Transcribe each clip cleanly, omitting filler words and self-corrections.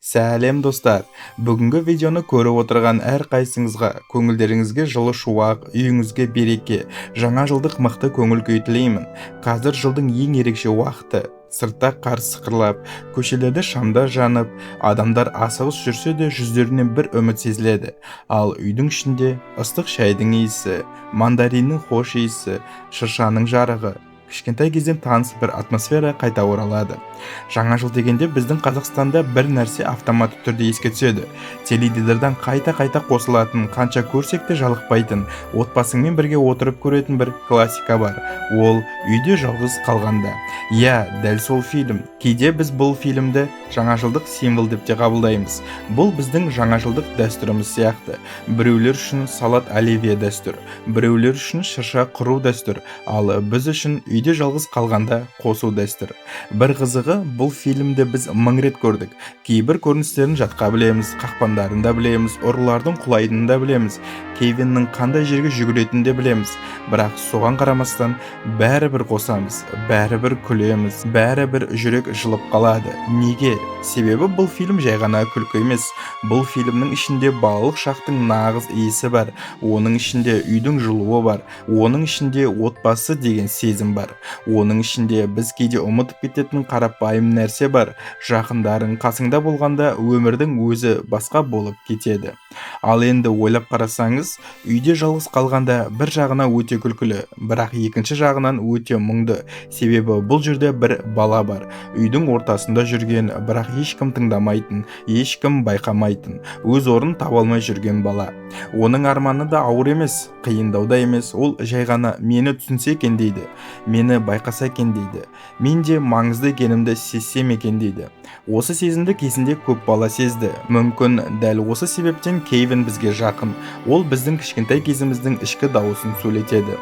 Сәлем, достар! Бүгінгі видеоны көріп отырған әрқайсыңызға көңілдеріңізге жылы шуақ, үйіңізге береке, жаңа жылдық мықты көңіл күй тілеймін. Қазір жылдың ең ерекше уақыты. Сыртта қар сықырлап, көшелерде шамдар жанып, адамдар асығыс жүрсе де, жүздерінен бір үміт сезіледі. Ал үйдің ішінде ыстық шайдың иісі, мандариннің хош иісі, шыршаның жарығы, кішкентай кезден таныс бір атмосфера қайта оралады. Жаңа жыл дегенде біздің Қазақстанда бір нәрсе автоматты түрде еске түседі: теледидардан қайта-қайта қосылатын, қанша көрсек те жалықпайтын, отбасыңмен бірге отырып көретін бір классика бар. Ол «Үйде жалғыз қалғанда». Иә, дәл сол фильм. Кейде біз бұл фильмді жаңа жылдық символ деп те қабылдаймыз. Бұл біздің жаңа жылдық дәстүріміз сияқты. Біреулер үшін салат оливье дәстүр, біреулер үшін шырша құру дәстүр, ал біз үшін «Үйде жалғыз қалғанда» қосу дәстүр. Бір қызығы, бұл фильмді біз мың рет көрдік. Кейбір көріністерін жатқа білеміз, қақпандарын да білеміз, ұрылардың құлайтынын да білеміз, Кевиннің қандай жерге жүгіретінін де білеміз. Бірақ соған қарамастан бәрібір қосамыз, бәрібір күлеміз, бәрібір жүрек жылып қалады. Неге? Себебі бұл фильм жай ғана күлкі емес. Бұл фильмнің ішінде балалық шақтың нағыз иісі бар, оның ішінде үйдің жылуы бар, оның ішінде отбасы деген сезім бар, оның ішінде біз кейде ұмытып кететін қарапайым нәрсе бар: жақындарың қасыңда болғанда, өмірдің өзі басқа болып кетеді. Ал енді ойлап қарасаңыз, «Үйде жалғыз қалғанда» бір жағына өте күлкілі, бірақ екінші жағынан өте мұңды. Себебі бұл жерде бір бала бар, үйдің ортасында жүрген, бірақ ешкім тыңдамайтын, ешкім байқамайтын, өз орнын таба алмай жүрген бала. Оның арманы да ауыр емес, қиындау да емес. Ол жай ғана «мені түсінсе екен» дейді, «мені байқаса екен» дейді, «мен де маңызды екенімді сезсем екен» дейді. Осы сезімді кезінде көп бала сезді. Мүмкін, дәл осы себептен Кевин бізге жақын. Ол біздің кішкентай кезіміздің ішкі дауысын сөйлетеді.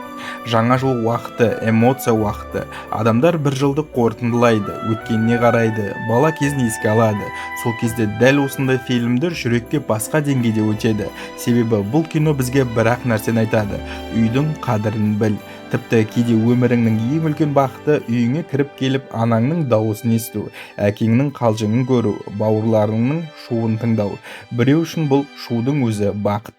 Жаңа жыл уақыты — эмоция уақыты. Адамдар бір жылды қорытындылайды, өткеніне қарайды, бала кезін еске алады. Сол кезде дәл осындай фильмдер жүрекке басқа деңгейде өтеді. Себебі бұл кино бізге бір-ақ нәрсені айтады: үйдің қадірін біл. Тіпті кейде өміріңнің ең үлкен бақыты — үйіңе кіріп келіп, анаңның дауысын есту, әкеңнің қалжыңын көру, бауырларыңның шуын тыңдау. Біреу үшін бұл шудың өзі бақыт.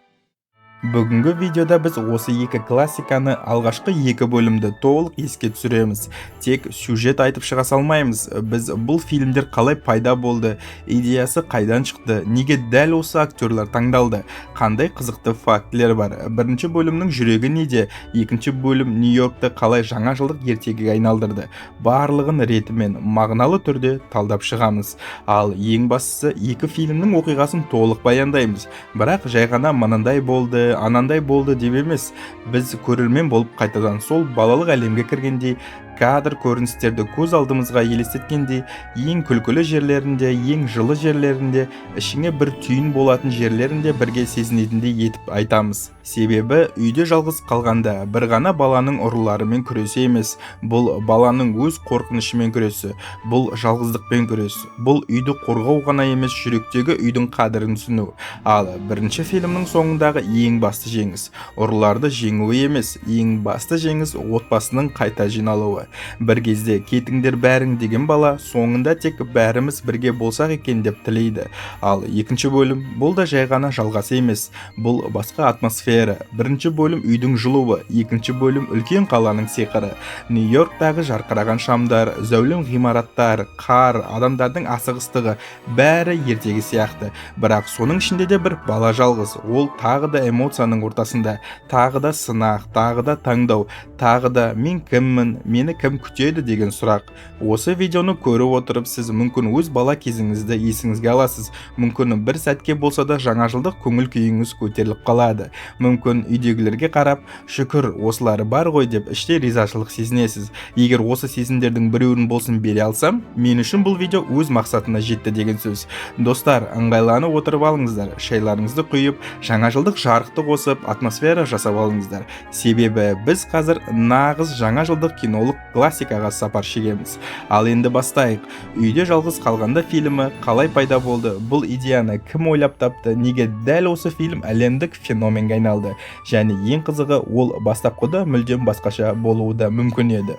Бүгінгі видеода біз осы екі классиканы, алғашқы екі бөлімді толық еске түсіреміз. Тек сюжет айтып шыға салмаймыз. Біз бұл фильмдер қалай пайда болды, идеясы қайдан шықты, неге дәл осы актерлар таңдалды, қандай қызықты фактілер бар, бірінші бөлімнің жүрегі неде, екінші бөлім Нью-Йоркті қалай жаңа жылдық ертегіге айналдырды — барлығын ретімен, мағыналы түрде талдап шығамыз. Ал ең бастысы, екі фильмнің оқиғасын толық баяндаймыз. Бірақ жай ғана мынандай болды, анандай болды деп емес, біз көрермен болып қайтадан сол балалық әлемге кіргендей, кадр, көріністерді көз алдымызға елестеткендей, ең күлкілі жерлерінде, ең жылы жерлерінде, ішіңе бір түйін болатын жерлерінде бірге сезінетіндей етіп айтамыз. Себебі «Үйде жалғыз қалғанда» бір ғана баланың ұрыларымен күресі емес, бұл баланың өз қорқынышымен күресі, бұл жалғыздықпен күрес, бұл үйді қорғау ғана емес, жүректегі үйдің қадірін түсіну. Ал бірінші фильмнің соңындағы ең басты жеңіс — ұрыларды жеңу емес, ең басты жеңіс — отбасының қайта жиналуы. Бір кезде «кетіңдер бәрің» деген бала соңында тек «бәріміз бірге болсақ екен» деп тілейді. Ал екінші бөлім — бұл да жай ғана жалғасы емес, бұл басқа атмосфера. Бірінші бөлім — үйдің жылуы, екінші бөлім — үлкен қаланың сиқыры. Нью-Йорктағы жарқыраған шамдар, зәулім ғимараттар, қар, адамдардың асығыстығы — бәрі ертегі сияқты. Бірақ соның ішінде де бір бала жалғыз. Ол тағы да эмоцияның ортасында, тағы да сынақ, тағы да таңдау, тағы да «мен кіммін, мені кім күтеді» деген сұрақ. Осы видеоны көріп отырып, сіз мүмкін өз бала кезіңізді есіңізге аласыз, мүмкін, бір сәтке болса да жаңа жылдық көңіл күйіңіз көтеріліп қалады, мүмкін, үйдегілерге қарап «шүкір, осылары бар ғой» деп іштей ризашылық сезінесіз. Егер осы сезімдердің біреуін болсын бере алсам, мен үшін бұл видео өз мақсатына жетті деген сөз. Достар, ыңғайланып отырып алыңыздар, шайларыңызды құйып, жаңа жылдық жарықты қосып, атмосфера жасап алыңыздар. Себебі біз қазір нағыз жаңа жылдық кинолық классикаға сапар шегеміз. Ал енді бастайық. «Үйде жалғыз қалғанда» фильмі қалай пайда болды? Бұл идеяны кім ойлап тапты? Неге дәл осы фильм әлемдік феноменге айналды? Және ең қызығы, ол бастапқыда мүлдем басқаша болуы да мүмкін еді.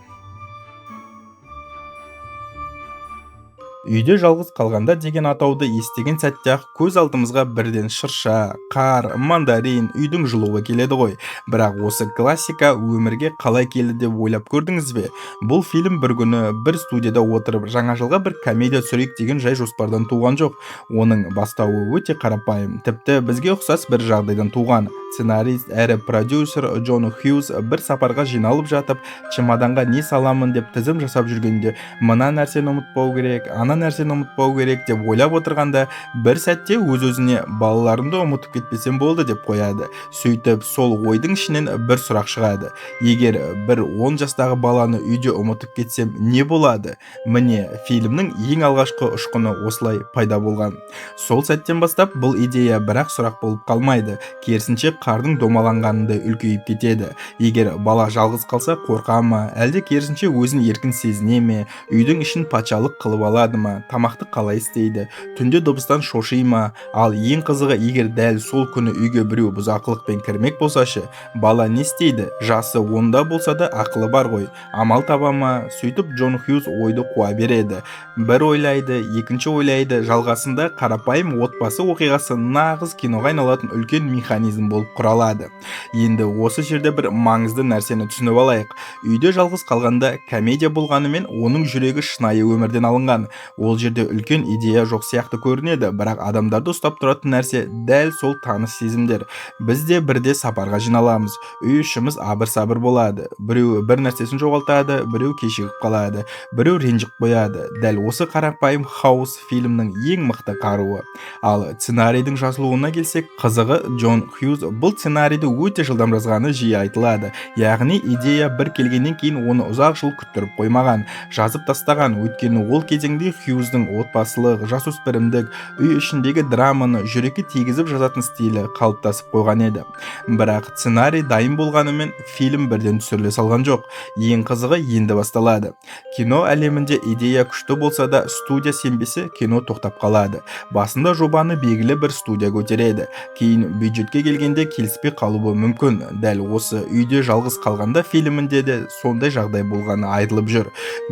Үйде жалғыз қалғанда деген атауды естіген сәтте-ақ көз алдымызға бірден шырша, қар, мандарин, үйдің жылуы келеді ғой. Бірақ осы классика өмірге қалай келді деп ойлап көрдіңіз бе? Бұл фильм бір күні бір студияда отырып, жаңа жылға бір комедия түсірейік деген жай жоспардан туған жоқ. Оның бастауы өте қарапайым, тіпті бізге ұқсас бір жағдайдан туған. Сценарист әрі продюсер Джон Хьюз бір сапарға жиналып жатып, чемоданға не саламын деп тізім жасап жүргенде, мына нәрсені ұмытпау керек, ана нәрсені ұмытпау керек деп ойлап отырғанда, бір сәтте өз-өзіне балаларымды ұмытып кетпесем болды деп қояды. Сөйтіп, сол ойдың ішінен бір сұрақ шығады: егер бір 10 жастағы баланы үйде ұмытып кетсем, не болады? Міне, фильмнің ең алғашқы ұшқыны осылай пайда болған. Сол сәттен бастап бұл идея бірақ сұрақ болып қалмайды, керісінше қардың домаланғанындай үлкейіп кетеді. Егер бала жалғыз қалса, қорқа ма, әлде керісінше өзін еркін сезіне ме? Үйдің ішін патшалық қылып алады ма? Тамақты қалай істейді? Түнде дыбыстан шоши ма? Ал ең қызығы, егер дәл сол күні үйге біреу бұзақылықпен кірмек болса ше, бала не істейді? Жасы 10-да болса да ақылы бар ғой, амал таба ма? Сөйтіп Джон Хьюз ойды қуа береді. Бір ойлайды, екінші ойлайды. Жалғасында қарапайым отбасы оқиғасы нағыз киноға айналатын үлкен механизм болып құралады. Енді осы жерде бір маңызды нәрсені түсініп алайық. Үйде жалғыз қалғанда комедия болғанымен, оның жүрегі шынайы өмірден алынған. Ол жерде үлкен идея жоқ сияқты көрінеді, бірақ адамдарды ұстап тұратын нәрсе дәл сол таныс сезімдер. Біз де бірде сапарға жиналамыз, үй ішіміз абыр-сабыр болады. Біреу бір нәрсесін жоғалтады, біреу кешігіп қалады, біреу ренжіп қояды. Дәл осы қарапайым хаос фильмнің ең мықты қаруы. Ал сценарийдің жазылуына келсек, қызығы, Джон Хьюз бұл сценарийді өте жылдам жазғаны жиі айтылады. Яғни идея бір келгеннен кейін оны ұзақ жыл күттіріп қоймаған, жазып тастаған. Өйткені ол кезеңде Хьюздің отбасылық, жасөспірімдік, үй ішіндегі драманы жүрекке тигізіп жазатын стилі қалыптасып қойған еді. Бірақ сценарий дайын болғанымен, фильм бірден түсіріле салған жоқ. Ең қызығы енді басталады. Кино әлемінде идея күшті болса да, студия сенбесе, кино тоқтап қалады. Басында жобаны белгілі бір студия көтереді, кейін бюджетке келгенде келіспей қалуы мүмкін. Дәл осы Үйде жалғыз қалғанда фильмінде де сондай жағдай болғаны айтылып жүр.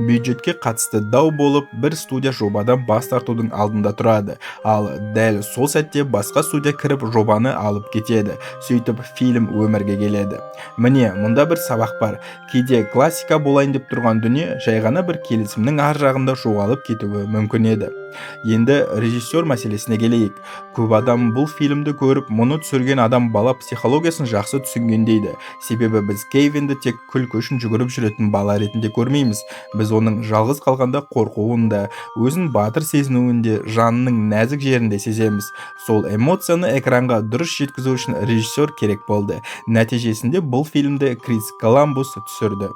Бюджетке қатысты дау болып, бір студия жобадан бас тартудың алдында тұрады. Ал дәл сол сәтте басқа студия кіріп, жобаны алып кетеді. Сөйтіп фильм өмірге келеді. Міне, мұнда бір сабақ бар: кейде классика болайын деп тұрған дүние жай ғана бір келісімнің ар жағында жоғалып кетуі мүмкін еді. Енді режиссер мәселесіне келейік. Көп адам бұл фильмді көріп, мұны түсірген адам бала психологиясын жақсы түсінген дейді. Себебі біз Кевинді тек күлкі үшін жүгіріп жүретін бала ретінде көрмейміз. Біз оның жалғыз қалғанда қорқуын да, өзін батыр сезінуін де, жанының нәзік жерін де сеземіз. Сол эмоцияны экранға дұрыс жеткізу үшін режиссер керек болды. Нәтижесінде бұл фильмді Крис Коламбус түсірді.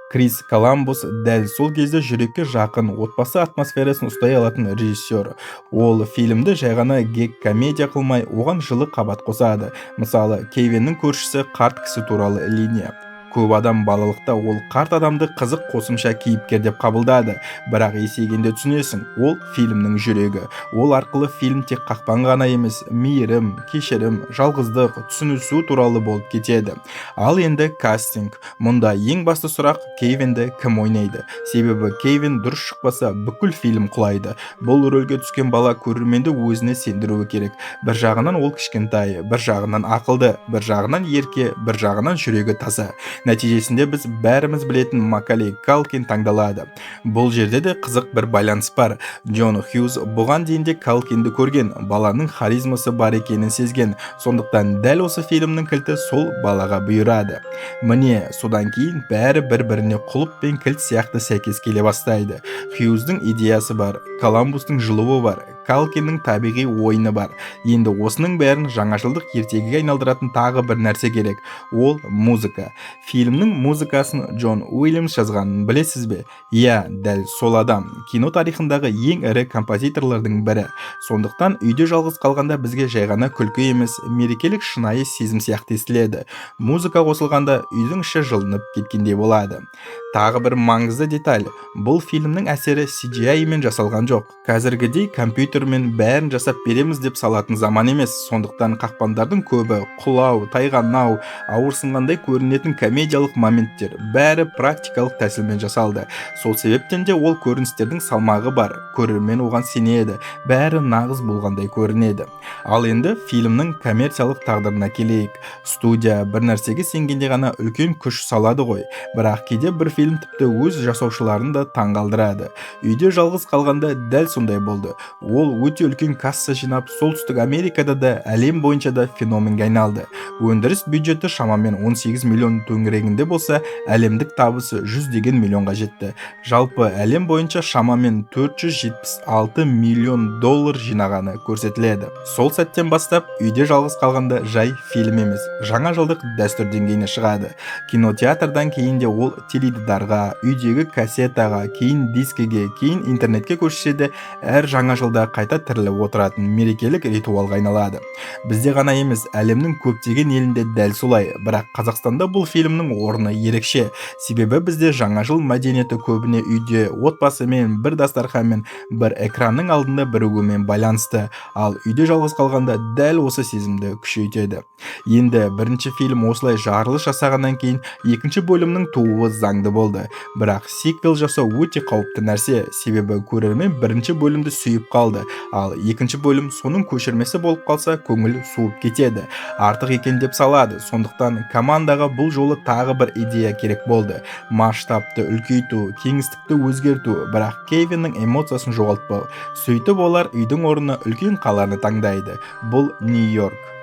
Крис Коламбус дәл сол кезде жүрекке жақын отбасы атмосферасын ұстай алатын режиссер. Ол фильмді жай ғана гэг комедия қылмай, оған жылы қабат қосады. Мысалы, Кевиннің көршісі қарт кісі туралы линия. Көп адам балалықта ол қарт адамды қызық қосымша кейіпкер деп қабылдады, бірақ есейгенде түсінесің, ол фильмнің жүрегі. Ол арқылы фильм тек қақпан ғана емес, мейірім, кешірім, жалғыздық, түсінісу туралы болып кетеді. Ал енді кастинг. Мұнда ең басты сұрақ: Кевинді кім ойнайды? Себебі Кевин дұрыс шықпаса, бүкіл фильм құлайды. Бұл рөлге түскен бала көрерменді өзіне сендіруі керек. Бір жағынан ол кішкентай, бір жағынан ақылды, бір жағынан ерке, бір жағынан жүрегі таза. Нәтижесінде біз бәріміз білетін Макалей Калкин таңдалады. Бұл жерде де қызық бір байланыс бар. Джон Хьюз бұған дейін де Калкинді көрген, баланың харизмасы бар екенін сезген. Сондықтан дәл осы фильмнің кілті сол балаға бұйырады. Міне, содан кейін бәрі бір-біріне құлып пен кілт сияқты сәйкес келе бастайды. Хьюздің идеясы бар, Коламбустың жылуы бар, Калкиннің табиғи ойыны бар. Енді осының бәрін жаңашылдық ертегіге айналдыратын тағы бір нәрсе керек. Ол музыка. Фильмнің музыкасын Джон Уильямс жазғанын білесіз бе? Иә, дәл сол адам. Кино тарихындағы ең ірі композиторлардың бірі. Сондықтан Үйде жалғыз қалғанда бізге жай ғана күлкі емес, мерекелік шынайы сезім сияқты естіледі. Музыка қосылғанда үйдің іші жылынып кеткендей болады. Тағы бір маңызды деталь: бұл фильмнің әсері CGI мен жасалған жоқ. Қазіргідей компьютерлік Компьютермен бәрін жасап береміз деп салатын заман емес. Сондықтан қақпандардың көбі құлау, тайғанау, ауырсынғандай көрінетін комедиялық моменттер бәрі практикалық тәсілмен жасалды. Сол себептен де ол көріністердің салмағы бар, көрермен оған сенеді, бәрі нағыз болғандай көрінеді. Ал енді фильмнің коммерциялық тағдырына келейік. Студия бір нәрсеге сенгенде ғана үлкен күш салады ғой. Бірақ кейде бір фильм тіпті өз жасаушыларын да таңғалдырады. Үйде жалғыз қалғанда дәл сондай болды. Ол өте үлкен касса жинап, Солтүстік Америкада да, әлем бойынша да феноменге айналды. Өндіріс бюджеті шамамен 18 миллион төңірегінде болса, әлемдік табысы 100 миллионға жетті. Жалпы әлем бойынша шамамен 476 миллион доллар жинағаны көрсетіледі. Сол сәттен бастап үйде жалғыз қалғанда жай фильм емес, жаңа жылдық дәстүр деңгейіне шығады. Кинотеатрдан кейін де ол теледидарға, үйдегі кассетаға, кейін дискіге, кейін интернетке көшсе де, әр жаңа жылда қайта тіріліп отыратын мерекелік ритуалға айналады. Бізде ғана емес, әлемнің көптеген елінде дәл солай. Бірақ Қазақстанда бұл фильмнің орны ерекше. Себебі бізде жаңа жыл мәдениеті көбіне үйде, отбасымен, бір дастарханмен, бір экранның алдында бірігумен байланысты. Ал үйде жалғыз қалғанда дәл осы сезімді күшейтеді. Енді бірінші фильм осылай жарылыс жасағаннан кейін екінші бөлімнің тууы заңды болды. Бірақ сиквел жасау өте қауіпті нәрсе, себебі көрермен бірінші бөлімді сүйіп қалды, ал екінші бөлім соның көшірмесі болып қалса, көңіл суып кетеді, артық екен деп салады. Сондықтан командаға бұл жолы тағы бір идея керек болды. Масштабты үлкейту, кеңістікті өзгерту, бірақ Кевиннің эмоциясын жоғалтпау. Сөйтіп олар үйдің орнына үлкен қаланы таңдайды. Бұл Нью-Йорк.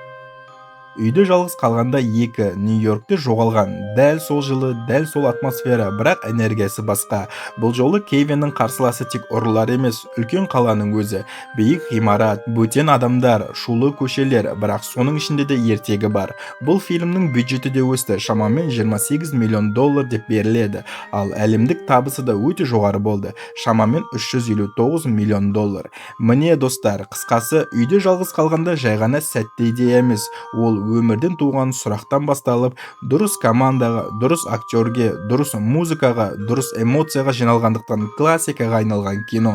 Үйде жалғыз қалғанда 2 Нью-Йоркте жоғалған. Дәл сол жылы, дәл сол атмосфера, бірақ энергиясы басқа. Бұл жолы Кевиннің қарсыласы тек ұрылар емес, үлкен қаланың өзі. Биік ғимарат, бөтен адамдар, шулы көшелер, бірақ соның ішінде де ертегі бар. Бұл фильмнің бюджеті де өсті, шамамен 28 миллион доллар деп беріледі. Ал әлемдік табысы да өте жоғары болды, шамамен 359 миллион доллар. Міне достар, қысқасы, үйде жалғыз қалғанда жай ғана сәтті идея емес, ол өмірден туған сұрақтан басталып, дұрыс командаға, дұрыс актерге, дұрыс музыкаға, дұрыс эмоцияға жиналғандықтан классикаға айналған кино.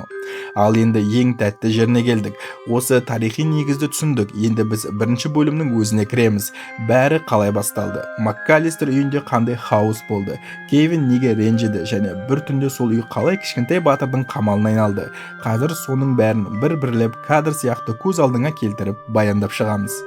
Ал енді ең тәтті жеріне келдік. Осы тарихи негізді түсіндік. Енді біз бірінші бөлімнің өзіне кіреміз. Бәрі қалай басталды? МакКаллистер үйінде қандай хаос болды? Кевин неге ренжіді және бір түнде сол үй қалай кішкентай батырдың қамалына айналды? Қазір соның бәрін бір-бірлеп кадр сияқты көз алдыңа келтіріп баяндап шығамыз.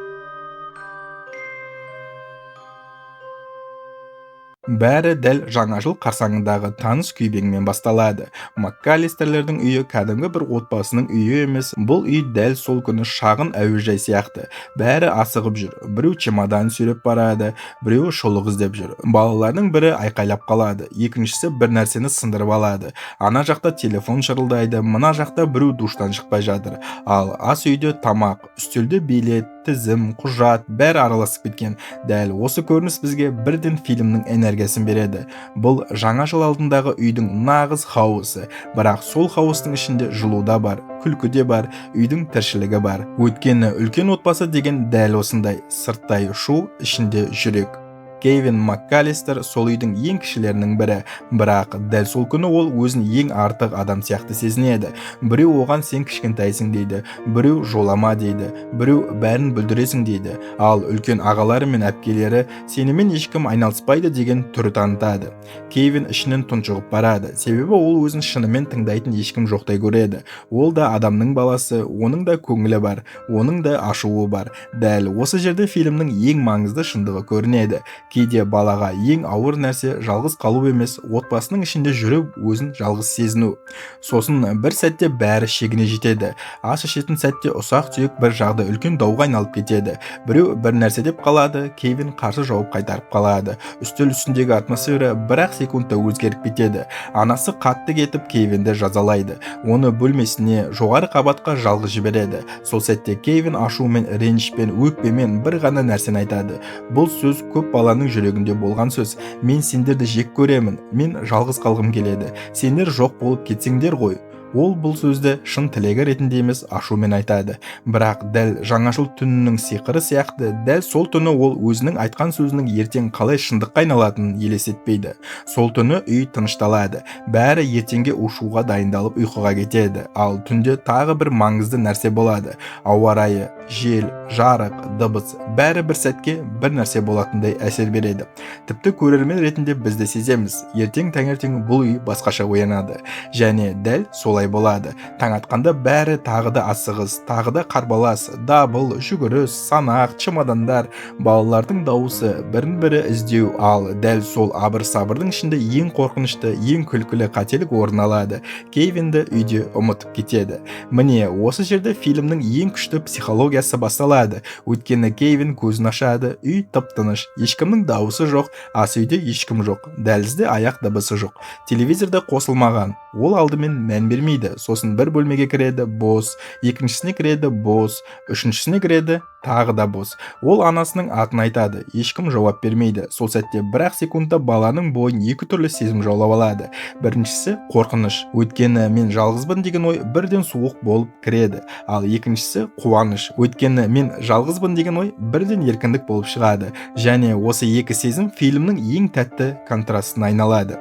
Бәрі дәл жаңа жыл қарсаңындағы таныс күйбеңмен басталады. МакКаллистерлердің үйі кәдімгі бір отбасының үйі емес, бұл үй дәл сол күні шағын әуежай сияқты. Бәрі асығып жүр. Біреу чемодан сүйреп барады, біреуі шұлық іздеп жүр. Балалардың бірі айқайлап қалады, екіншісі бір нәрсені сындырып алады. Ана жақта телефон шырылдайды, мына жақта біреу душтан шықпай жатыр. Ал ас үйде тамақ, үстелде билет, тізім, құжат, бәрі араласып кеткен. Дәл осы көрініс бізге бірден фильмнің энергиясын береді. Бұл жаңа жыл алдындағы үйдің нағыз хаосы, бірақ сол хаостың ішінде жылу да бар, күлкі де бар, үйдің тіршілігі бар. Өйткені үлкен отбасы деген дәл осындай, сырттай шу, ішінде жүрек. Кевин МакКаллистер сол үйдің ең кішілерінің бірі, бірақ дәл сол күні ол өзін ең артық адам сияқты сезінеді. Біреу оған сен кішкентайсың дейді, біреу жолама дейді, біреу бәрін бүлдіресің дейді. Ал үлкен ағалары мен әпкелері сенімен ешкім айналыспайды деген түр танытады. Кевин ішінен тұншығып барады, себебі ол өзін шынымен тыңдайтын ешкім жоқтай көреді. Ол да адамның баласы, оның да көңілі бар, оның да ашуы бар. Дәл осы жерде фильмнің ең маңызды шындығы көрінеді. Кейде балаға ең ауыр нәрсе жалғыз қалу емес, отбасының ішінде жүріп өзін жалғыз сезіну. Сосын бір сәтте бәрі шегіне жетеді. Ас ішетін сәтте ұсақ-түйек бір жағдай үлкен дауға айналып кетеді. Біреу бір нәрсе деп қалады, Кевин қарсы жауап қайтарып қалады. Үстел үстіндегі атмосфера бір-ақ секундта өзгеріп кетеді. Анасы қатты кетіп Кевинді жазалайды. Оны бөлмесіне, жоғары қабатқа жалғыз жібереді. Сол сәтте Кевин ашумен, ренішпен, өкпемен бір ғана нәрсені айтады. Бұл сөз көп баланың жүрегінде болған сөз. Мен сендерді жек көремін, мен жалғыз қалғым келеді. Сендер жоқ болып кетсеңдер ғой. Ол бұл сөзді шын тілегі ретінде емес, ашумен айтады. Бірақ дәл жаңа жыл түнінің сиқыры сияқты, дәл сол түні ол өзінің айтқан сөзінің ертең қалай шындыққа айналатынын елестетпейді. Сол түні үй тынышталады. Бәрі ертеңге ұшуға дайындалып ұйқыға кетеді. Ал түнде тағы бір маңызды нәрсе болады. Ауа райы, жел, жарық, дыбыс, бәрі бір сәтке бір нәрсе болатындай әсер береді. Тіпті көрермен ретінде біз де сеземіз. Ертең таңертең бұл үй басқаша оянады. Және дәл солай болады. Таң атқанда бәрі тағы да асығыс, тағы да қарбалас, дабыл, жүгіріс, санақ, чемодандар, балалардың дауысы, бірін-бірі іздеу. Ал дәл сол абыр-сабырдың ішінде ең қорқынышты, ең күлкілі қателік орын алады. Кевинді үйде ұмытып кетеді. Міне, осы жерде фильмнің ең күшті психологиясы басталады. Өйткені Кевин көзін ашады, үй тып-тыныш, ешкімнің дауысы жоқ, ас үйде ешкім жоқ, дәлізде аяқ дыбысы жоқ, телевизор да қосылмаған. Ол алдымен мән бермейді, сосын бір бөлмеге кіреді, бос, екіншісіне кіреді, бос, үшіншісіне кіреді, тағы да бос. Ол анасының атын айтады, ешкім жауап бермейді. Сол сәтте бір-ақ секундта баланың бойын екі түрлі сезім жаулап алады. Біріншісі қорқыныш, өйткені мен жалғызбын деген ой бірден суық болып кіреді. Ал екіншісі қуаныш, өйткені мен жалғызбын деген ой бірден еркіндік болып шығады. Және осы екі сезім фильмнің ең тәтті контрастына айналады.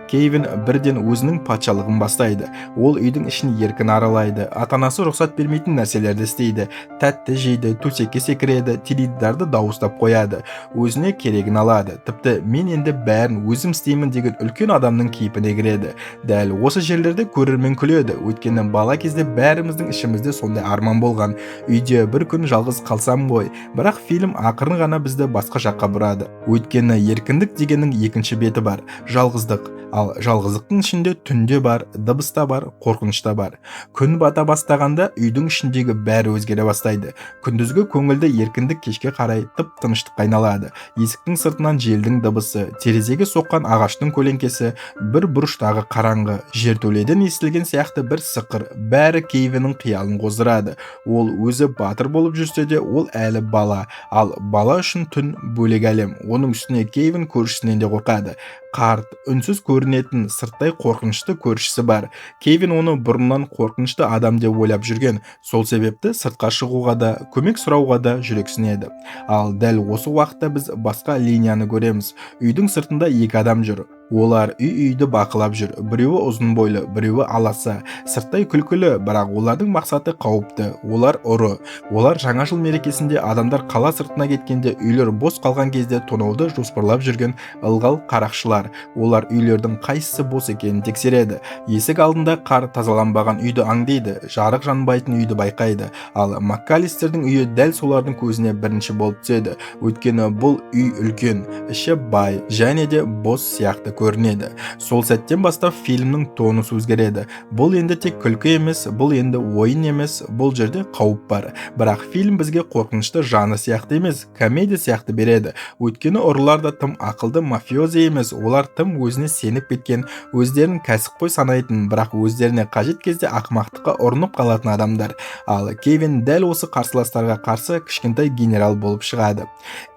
Кевин бірден өзінің патшалығын бастайды. Ол үйдің ішін еркін аралайды, ата-анасы рұқсат бермейтін нәрселерді істейді, тәтті жейді, төсекке секіреді, теледидарды дауыстап қояды, өзіне керегін алады. Тіпті мен енді бәрін өзім істеймін деген үлкен адамның кейпіне кіреді. Дәл осы жерлерде көрермен күледі, өйткені бала кезде бәріміздің ішімізде сондай арман болған. Үйде бір күн жалғыз қалсам ғой. Бірақ фильм ақырын ғана бізді басқа жаққа бұрады. Өйткені еркіндік дегеннің екінші беті бар – жалғыздық. Ал жалғыздықтың ішінде түнде бар, дыбыс та бар, қорқыныш та бар. Күн бата бастағанда үйдің ішіндегі бәрі өзгере бастайды. Күндізгі көңілді еркіндік кешке қарай тып-тыныштыққа айналады. Есіктің сыртынан желдің дыбысы, терезеге соққан ағаштың көлеңкесі, бір бұрыштағы қараңғы, жертөледен естілген сияқты бір сықыр, бәрі Кевиннің қиялын қоздырады. Ол өзі батыр болып жүрсе де, ол әлі бала. Ал бала үшін түн бөлек әлем. Оның үстіне Кевин көршісінен де қорқады. Қарт, үнсіз көрінетін, сырттай қорқынышты көршісі бар. Кевин оны бұрыннан қорқынышты адам деп ойлап жүрген. Сол себепті сыртқа шығуға да, көмек сұрауға да жүрексінеді. Ал дәл осы уақытта біз басқа линияны көреміз. Үйдің сыртында екі адам жүр. Олар үй-үйді бақылап жүр. Біреуі ұзын бойлы, біреуі аласа. Сырттай күлкілі, бірақ олардың мақсаты қауіпті. Олар ұры. Олар жаңа жыл мерекесінде адамдар қала сыртына кеткенде, үйлер бос қалған кезде тонауды жоспарлап жүрген ылғал қарақшылар. Олар үйлердің қайсысы бос екенін тексереді. Есік алдында қар тазаланбаған үйді аңдиды, жарық жанбайтын үйді байқайды. Ал Маккалистердің үйі дәл солардың көзіне бірінші болып түседі. Өйткені бұл үй үлкен, іші бай және де бос сияқты көрінеді. Сол сәттен бастап фильмнің тонусы өзгереді. Бұл енді тек күлкі емес, бұл енді ойын емес, бұл жерде қауіп бар. Бірақ фильм бізге қорқынышты жанр сияқты емес, комедия сияқты береді. Өйткені ұрылар да тым ақылды мафиози емес, олар тым өзіне сеніп кеткен, өздерін кәсіпқой санайтын, бірақ өздеріне қажет кезде ақымақтыққа ұрынып қалатын адамдар. Ал Кевин дәл осы қарсыластарға қарсы кішкентай генерал болып шығады.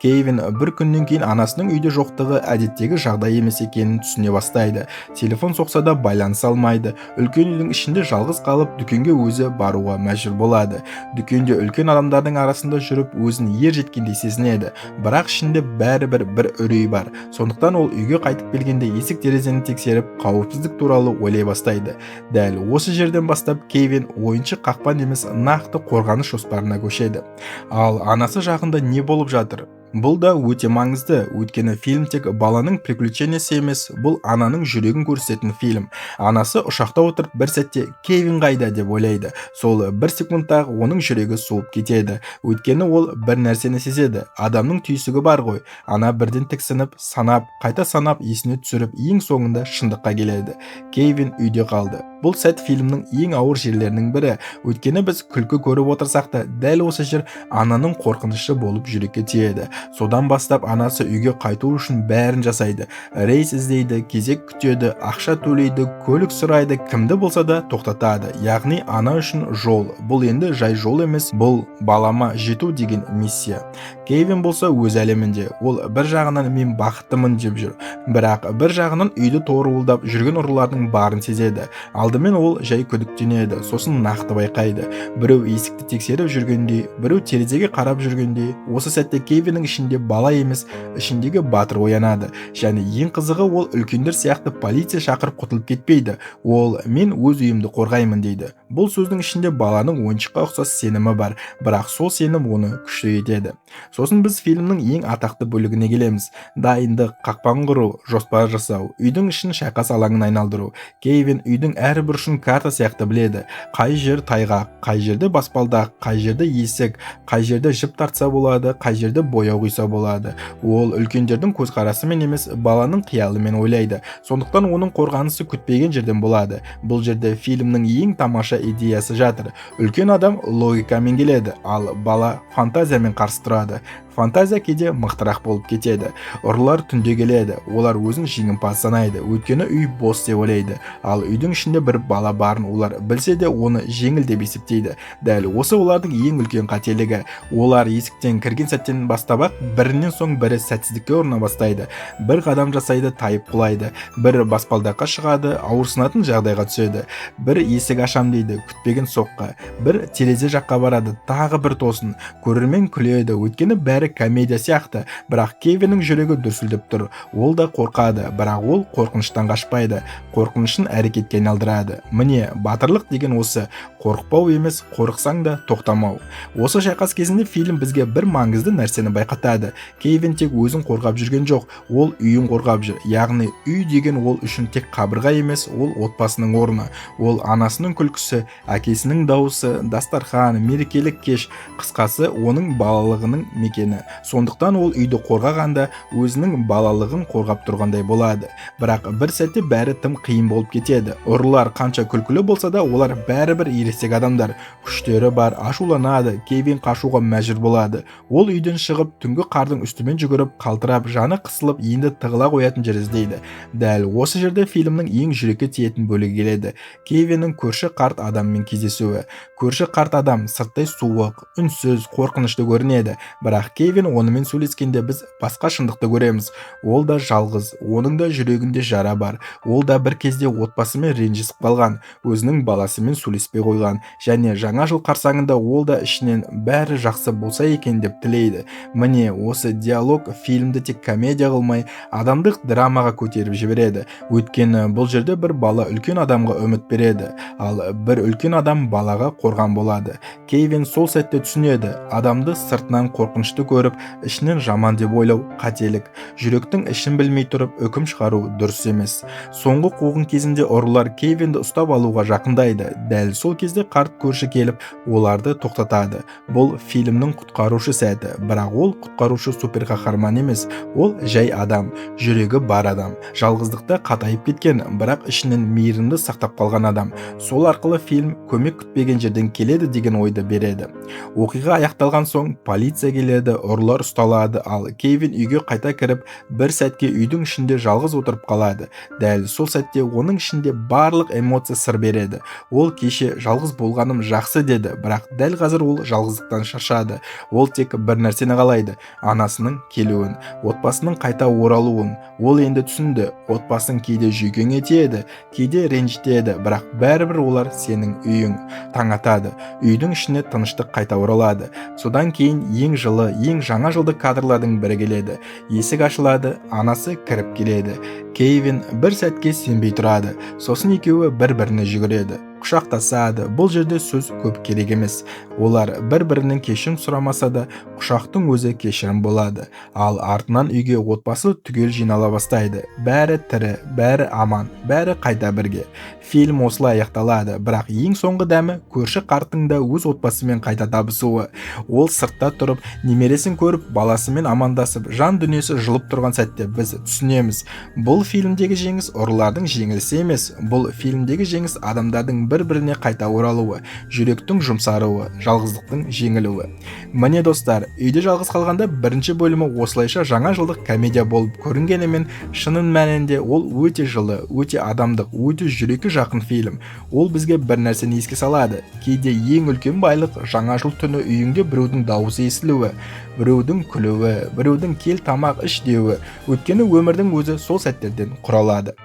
Кевин бір күннен кейін анасының үйде жоқтығы әдеттегі жағдай емес екенін түсіне бастайды. Телефон соқса да байланыса алмайды. Үлкен үйдің ішінде жалғыз қалып, дүкенге өзі баруға мәжбүр болады. Дүкенде үлкен адамдардың арасында жүріп, өзін ер жеткендей сезінеді. Бірақ ішінде бәрібір бір үрей бар. Сондықтан ол үйге қайтып келгенде есік терезені тексеріп, қауіпсіздік туралы ойлай бастайды. Дәл осы жерден бастап Кевин ойыншық қақпан емес, нақты қорғаныш жоспарына көшеді. Ал анасы жағында не болып жатыр? Бұл да өте маңызды, өйткені фильм тек баланың приключениясы емес, бұл ананың жүрегін көрсететін фильм. Анасы ұшақта отырып бір сәтте Кевин қайда деп ойлайды. Сол бір секундта оның жүрегі суып кетеді. Өйткені ол бір нәрсені сезеді. Адамның түйсігі бар ғой. Ана бірден тіксініп, санап, қайта санап, есіне түсіріп, ең соңында шындыққа келеді. Кевин үйде қалды. Бұл сәт фильмнің ең ауыр жерлерінің бірі. Өйткені біз күлкі көріп отырсақ та, дәл осы жер ананың қорқынышы болып жүрекке тиеді. Содан бастап анасы үйге қайту үшін бәрін жасайды. Рейс іздейді, кезек күтеді, ақша төлейді, көлік сұрайды, кімді болса да тоқтатады. Яғни ана үшін жол бұл енді жай жол емес, бұл балама жету деген миссия. Кевин болса өз әлемінде. Ол бір жағынан мен бақыттымын деп жүр, бірақ бір жағынан үйді торуылдап жүрген ұрылардың барын сезеді. Алдымен ол жай күдіктенеді, сосын нақты байқайды. Біреу есікті тексеріп жүргендей, біреу терезеге қарап жүргендей. Осы сәтте Кевиннің ішінде бала емес, ішіндегі батыр оянады. Және ең қызығы, ол үлкендер сияқты полиция шақырып құтылып кетпейді. Ол мен өз үйімді қорғаймын дейді. Бұл сөздің ішінде баланың ойыншыққа ұқсас сенімі бар, бірақ сол сенім оны күшті етеді. Сосын біз фильмнің ең атақты бөлігіне келеміз. Дайындық, қақпан құру, жоспар жасау, үйдің ішін шайқас алаңына айналдыру. Кевин үйдің әр бұрышын карта сияқты біледі. Қай жер тайғақ, қай жерде баспалдақ, қай жерде есік, қай жерде жіп тартса болады, қай жерде бояу құйса болады. Ол үлкендердің көзқарасымен емес, баланың қиялымен ойлайды. Сондықтан оның қорғанысы күтпеген жерден болады. Бұл жерде фильмнің ең тамаша идеясы жатыр. Үлкен адам логикамен келеді, ал бала фантазиямен қарсы тұрады. Фантазия кейде мықтырақ болып кетеді. Ұрылар түнде келеді. Олар өзін жеңімпаз санайды, өйткені үй бос деп ойлайды. Ал үйдің ішінде бір бала барын олар білсе де, оны жеңіл деп есептейді. Дәл осы олардың ең үлкен қателігі. Олар есіктен кірген сәттен бастап-ақ бірінен соң бірі сәтсіздікке ұрына бастайды. Бір қадам жасайды, тайып құлайды. Бір баспалдаққа шығады, ауырсынатын жағдайға түседі. Бір есік ашам дейді, күтпеген соққы. Бір терезе жаққа барады, тағы бір тосын. Көрермен күледі, өйткені бәрі комедия сияқты. Бірақ Кевиннің жүрегі дүрсілдеп тұр. Ол да қорқады, бірақ ол қорқыныштан қашпайды, қорқынышын әрекетке айналдырады. Міне, батырлық деген осы: қорықпау емес, қорықсаң да тоқтамау. Осы шайқас кезінде фильм бізге бір маңызды нәрсені байқатады. Кевин тек өзін қорғап жүрген жоқ, ол үйін қорғап жүр. Яғни үй деген ол үшін тек қабырға емес, ол отбасының орны. Ол анасының күлкісі, әкесінің дауысы, дастархан, мерекелік кеш, қысқасы оның балалығының мекені. Сондықтан ол үйді қорғағанда өзінің балалығын қорғап тұрғандай болады. Бірақ бір сәтте бәрі тым қиын болып кетеді. Ұрылар қанша күлкілі болса да, олар бәрібір ересек адамдар. Күштері бар, ашуланады. Кевин қашуға мәжбүр болады. Ол үйден шығып, түнгі қардың үстімен жүгіріп, қалтырап, жаны қысылып, енді тығыла қоятын жер іздейді. Дәл осы жерде фильмнің ең жүрекке тиетін бөлігі келеді. Кевиннің көрші қарт адаммен кездесуі. Көрші қарт адам сырттай суық, үнсіз, қорқынышты көрінеді. Бірақ Кевин онымен сөйлескенде біз басқа шындықты көреміз. Ол да жалғыз, оның да жүрегінде жара бар. Ол да бір кезде отбасымен ренжісіп қалған, өзінің баласымен сөйлеспей қойған. Және жаңа жыл қарсаңында ол да ішінен бәрі жақсы болса екен деп тілейді. Міне, осы диалог фильмді тек комедия қылмай, адамдық драмаға көтеріп жібереді. Өйткені бұл жерде бір бала үлкен адамға үміт береді, ал бір үлкен адам балаға қорған болады. Кевин сол сәтте түсінеді, адамды сыртынан қорқынышты көріп, ішінен жаман деп ойлау қателік. Жүректің ішін білмей тұрып үкім шығару дұрыс емес. Соңғы қуғын кезінде ұрылар Кевинді ұстап алуға жақындайды. Дәл сол кезде қарт көрші келіп, оларды тоқтатады. Бұл фильмнің құтқарушы сәті, бірақ ол құтқарушы суперқаһарман емес, ол жай адам, жүрегі бар адам, жалғыздықта қатайып кеткен, бірақ ішінен мейірімді сақтап қалған адам. Сол арқылы фильм көмек күтпеген жерден келеді деген ойды береді. Оқиға аяқталған соң полиция келеді, ұрылар ұсталады, ал Кевин үйге қайта кіріп, бір сәтке үйдің ішінде жалғыз отырып қалады. Дәл сол сәтте оның ішінде барлық эмоция сыр береді. Ол кеше жалғыз болғаным жақсы деді, бірақ дәл қазір ол жалғыздықтан шаршады. Ол тек бір нәрсені қалайды: анасының келуін, отбасының қайта оралуын. Ол енді түсінді, отбасың кейде жүйкеңе тиеді, кейде ренжітеді, бірақ бәрібір олар сенің үйің. Таң атады, үйдің ішіне тыныштық қайта оралады. Содан кейін ең жылы, ең жаңа жылдық кадрлардың бірі келеді. Есік ашылады, анасы кіріп келеді. Кевин бір сәтке сенбей тұрады. Сосын екеуі бір-біріне жүгіреді, құшақтасады. Бұл жерде сөз көп керек емес. Олар бір-бірінен кешірім сұрамаса да, құшақтың өзі кешірім болады. Ал артынан үйге отбасы түгел жинала бастайды. Бәрі тірі, бәрі аман, бәрі қайта бірге. Фильм осылай аяқталады, бірақ ең соңғы дәмі көрші қарттың да өз отбасымен қайта табысуы. Ол сыртта тұрып, немересін көріп, баласымен амандасып, жан дүниесі жылып тұрған сәтте біз түсінеміз: бұл фильмдегі жеңіс ұрылардың жеңілісі емес, бұл фильмдегі жеңіс адамдардың бір-біріне қайта оралуы, жүректің жұмсаруы, жалғыздықтың жеңілуі. Міне, достар, «Үйде жалғыз қалғанда» бірінші бөлімі осылайша жаңа жылдық комедия болып көрінгенімен, шынын мәнінде ол өте жылы, өте адамдық, өте жүрекке жақын фильм. Ол бізге бір нәрсені еске салады: кейде ең үлкен байлық — жаңа жыл түні үйіңде біреудің дауысы естілуі, біреудің күлуі, біреудің «кел, тамақ іш» деуі. Өйткені өмірдің өзі сол сәттерден құралады.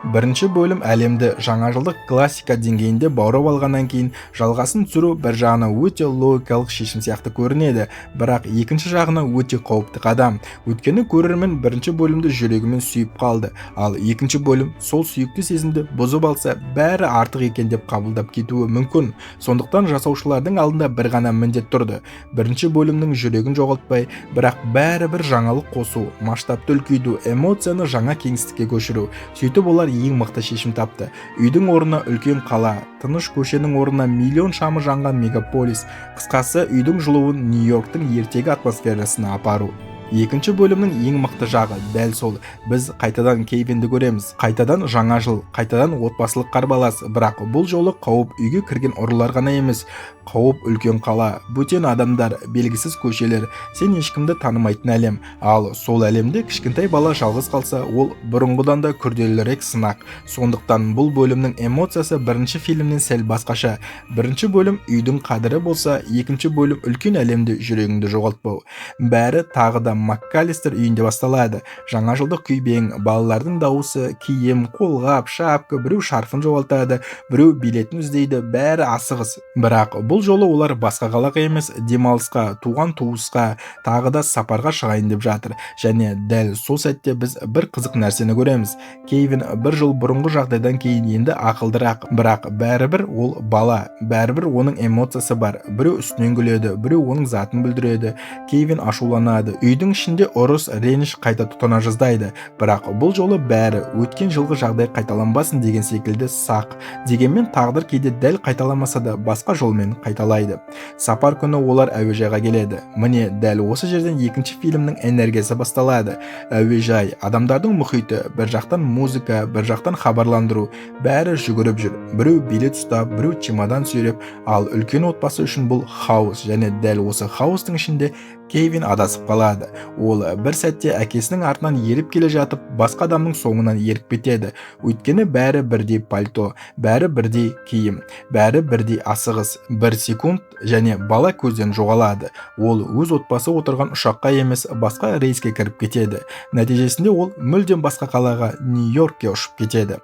Бірінші бөлім әлемді жаңа жылдық классика деңгейінде баурап алғаннан кейін, жалғасын түсіру бір жағынан өте логикалық шешім сияқты көрінеді, бірақ екінші жағынан өте қауіпті қадам. Өйткені көрермен бірінші бөлімді жүрегімен сүйіп қалды, ал екінші бөлім сол сүйікті сезімді бұзып алса, бәрі артық екен деп қабылдап кетуі мүмкін. Сондықтан жасаушылардың алдында бір ғана міндет тұрды: бірінші бөлімнің жүрегін жоғалтпай, бірақ бәрібір жаңалық қосу, масштабты үлкейту, эмоцияны жаңа кеңістікке көшіру. Сөйтіп, олар ең мықты шешім тапты: үйдің орнына үлкен қала, тыныш көшенің орнына миллион шамы жанған мегаполис, қысқасы, үйдің жылуын Нью-Йорктың ертегі атмосферасына апару. Екінші бөлімнің ең мықты жағы дәл сол: біз қайтадан Кевинді көреміз, қайтадан жаңа жыл, қайтадан отбасылық қарбалас. Бірақ бұл жолы қауіп үйге кірген ұрылар ғана емес, қауіп үлкен қала, бөтен адамдар, белгісіз көшелер, сен ешкімді танымайтын әлем. Ал сол әлемде кішкентай бала жалғыз қалса, ол бұрынғыдан да күрделірек сынақ. Сондықтан бұл бөлімнің эмоциясы бірінші фильмнен сәл басқаша. Бірінші бөлім үйдің қадірі болса, екінші бөлім үлкен әлемде жүрегіңді жоғалтпау. Бәрі тағы да МакКаллистер үйінде басталады: жаңа жылдық күйбең, балалардың дауысы, киім, қолғап, шапка, біреу шарфын жоғалтады, біреу билетін іздейді, бәрі асығыс. Бірақ бұл жолы олар басқа қалаға емес, демалысқа, туған туысқа, тағы да сапарға шығайын деп жатыр. Және дәл сол сәтте біз бір қызық нәрсені көреміз: Кевин бір жыл бұрынғы жағдайдан кейін енді ақылдырақ, бірақ бәрібір ол бала, бәрібір оның эмоциясы бар. Біреу үстінен күледі, біреу оның затын бүлдіреді, Кевин ашуланады, үйдің ішінде ұрыс, реніш қайта тұтана жаздайды. Бірақ бұл жолы бәрі өткен жылғы жағдай қайталанбасын деген секілді сақ. Дегенмен тағдыр кейде дәл қайталамаса да, басқа жолмен қайталайды. Сапар күні олар әуежайға келеді. Міне, дәл осы жерден екінші фильмнің энергиясы басталады. Әуежай, адамдардың мұхиты, бір жақтан музыка, бір жақтан хабарландыру, бәрі жүгіріп жүр, біреу билет ұстап, біреу чемодан сүйреп, ал үлкен отбасы үшін бұл хаос. Және дәл осы хаостың ішінде Кевин адасып қалады. Ол бір сәтте әкесінің артынан еріп келе жатып, басқа адамның соңынан еріп кетеді. Өйткені бәрі бірдей пальто, бәрі бірдей киім, бәрі бірдей асығыс. Бір секунд, және бала көзден жоғалады. Ол өз отбасы отырған ұшаққа емес, басқа рейске кіріп кетеді. Нәтижесінде ол мүлдем басқа қалаға, Нью-Йоркке ұшып кетеді.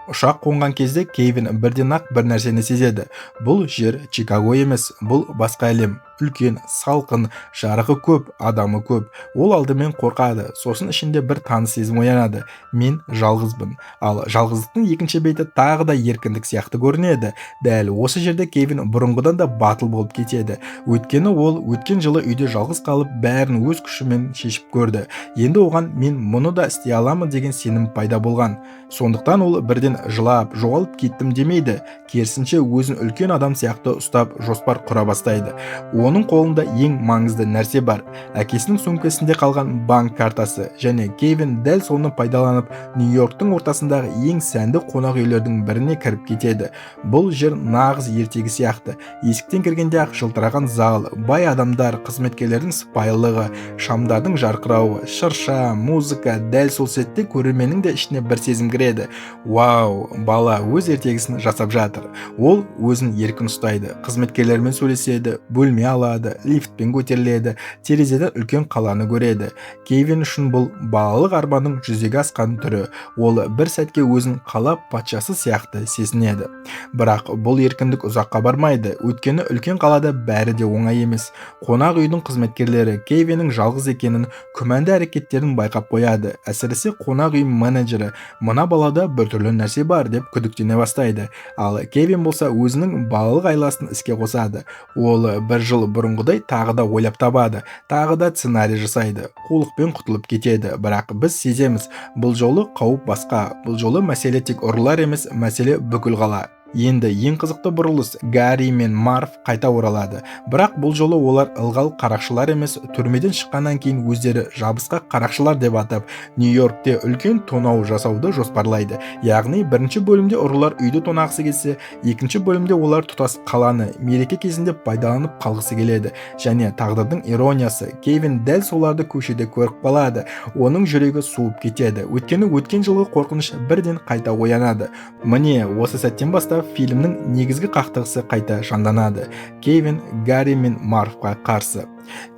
Ұшақ қонған кезде Кевин бірден ақ бір нәрсені сезеді: бұл жер Чикаго емес, бұл басқа әлем, үлкен, салқын, жарығы көп, адамы көп. Ол алдымен қорқады, сосын ішінде бір таныс сезім оянады: мен жалғызбын. Ал жалғыздықтың екінші беті тағы да еркіндік сияқты көрінеді. Дәл осы жерде Кевин бұрынғыдан да батыл болып кетеді. Өйткені ол өткен жылы үйде жалғыз қалып, бәрін өз күшімен шешіп көрді. Енді оған мен мұны да істей аламын деген сенім пайда болған. Сондықтан ол бірден жылап, жоғалып кеттім демейді, керісінше өзін үлкен адам сияқты ұстап, жоспар құра бастайды. Оның қолында ең маңызды нәрсе бар: әкесінің сөмкесінде қалған банк картасы. Және Кевин дәл соны пайдаланып, Нью-Йорктың ортасындағы ең сәнді қонақ үйлердің біріне кіріп кетеді. Бұл жер нағыз ертегі сияқты. Есіктен кіргенде ақ жылтыраған зал, бай адамдар, қызметкерлердің сыпайылығы, шамдардың жарқырауы, шырша, музыка. Дәл сол сәтте көрерменнің де ішіне бір сезім кіреді: вау, бала өз ертегісін жасап жатыр. Ол өзін еркін ұстайды, қызметкерлермен сөйлеседі, бөлме алады, лифтпен көтеріледі, терезеден үлкен қаланы көреді. Кевин үшін бұл балалық арманның жүзеге асқан түрі. Ол бір сәтке өзін қала патшасы сияқты сезінеді. Бірақ бұл еркіндік ұзаққа бармайды. Өйткені үлкен қалада бәрі де оңай емес. Қонақ үйдің қызметкерлері Кевиннің жалғыз екенін, күмәнді әрекеттерін байқап қояды. Әсіресе қонақ үй менеджері мына балада біртүрлі нәрсе бар деп күдіктене бастайды. Ал Кевин болса өзінің балалық айласын іске қосады. Ол бір жыл бұрынғыдай тағы да ойлап табады, тағы да сценарий жасайды, қулықпен құтылып кетеді. Бірақ біз сеземіз: бұл жолы қауіп басқа, бұл жолы мәселе тек ұрылар емес, мәселе бүкіл қала. Енді ең қызықты бұрылыс: Гарри мен Марв қайта оралады. Бірақ бұл жолы олар ылғал қарақшылар емес, түрмеден шыққаннан кейін өздері жабысқақ қарақшылар деп атап, Нью-Йоркте үлкен тонау жасауды жоспарлайды. Яғни бірінші бөлімде ұрылар үйді тонағысы келсе, екінші бөлімде олар тұтас қаланы мереке кезінде пайдаланып қалғысы келеді. Және тағдырдың ирониясы: Кевин дәл соларды көшеде көріп қалады. Оның жүрегі суып кетеді, өйткені өткен жылғы қорқыныш бірден қайта оянады. Міне, осы сәттен бастап фильмнің негізгі қақтығысы қайта жанданады: Кевин Гарри мен Марвқа қарсы.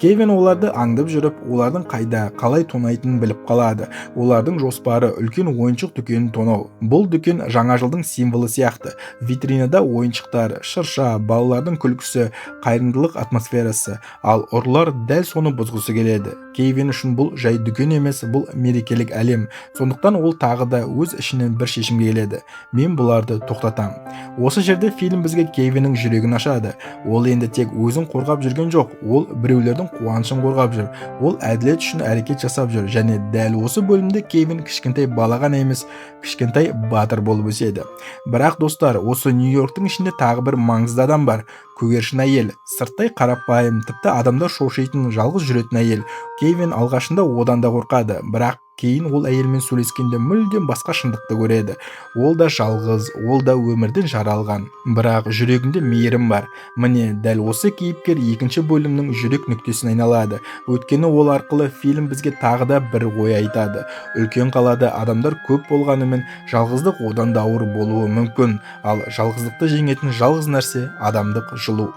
Кевин оларды аңдып жүріп, олардың қайда, қалай тонайтынын біліп қалады. Олардың жоспары – үлкен ойыншық дүкенін тонау. Бұл дүкен жаңа жылдың символы сияқты: витринада ойыншықтар, шырша, балалардың күлкісі, қайырымдылық атмосферасы. Ал ұрылар дәл соны бұзғысы келеді. Кевин үшін бұл жай дүкен емес, бұл мерекелік әлем. Сондықтан ол тағы да өз ішінен бір шешімге келеді: мен бұларды тоқтатам. Осы жерде фильм бізге Кевиннің жүрегін ашады. Ол енді тек өзін қорғап жүрген жоқ, ол біреулердің қуанышын қорғап жүр, ол әділет үшін әрекет жасап жүр. Және дәл осы бөлімде Кевин кішкентай бала ғана емес, кішкентай батыр болып өседі. Бірақ, достар, осы Нью-Йорктің ішінде тағы бір маңызды адам бар: көгершін әйел. Сырттай қарапайым, тіпті адамдар шошитын жалғыз жүретін әйел. Кевин алғашында одан да қорқады, бірақ кейін ол әйелмен сөйлескенде мүлдем басқа шындықты көреді. Ол да жалғыз, ол да өмірден жара алған, бірақ жүрегінде мейірім бар. Міне, дәл осы кейіпкер екінші бөлімнің жүрек нүктесіне айналады, өйткені ол арқылы фильм бізге тағы да бір ой айтады: үлкен қалада адамдар көп болғанымен, жалғыздық одан да ауыр болуы мүмкін. Ал жалғыздықты жеңетін жалғыз нәрсе – адамдық жылу.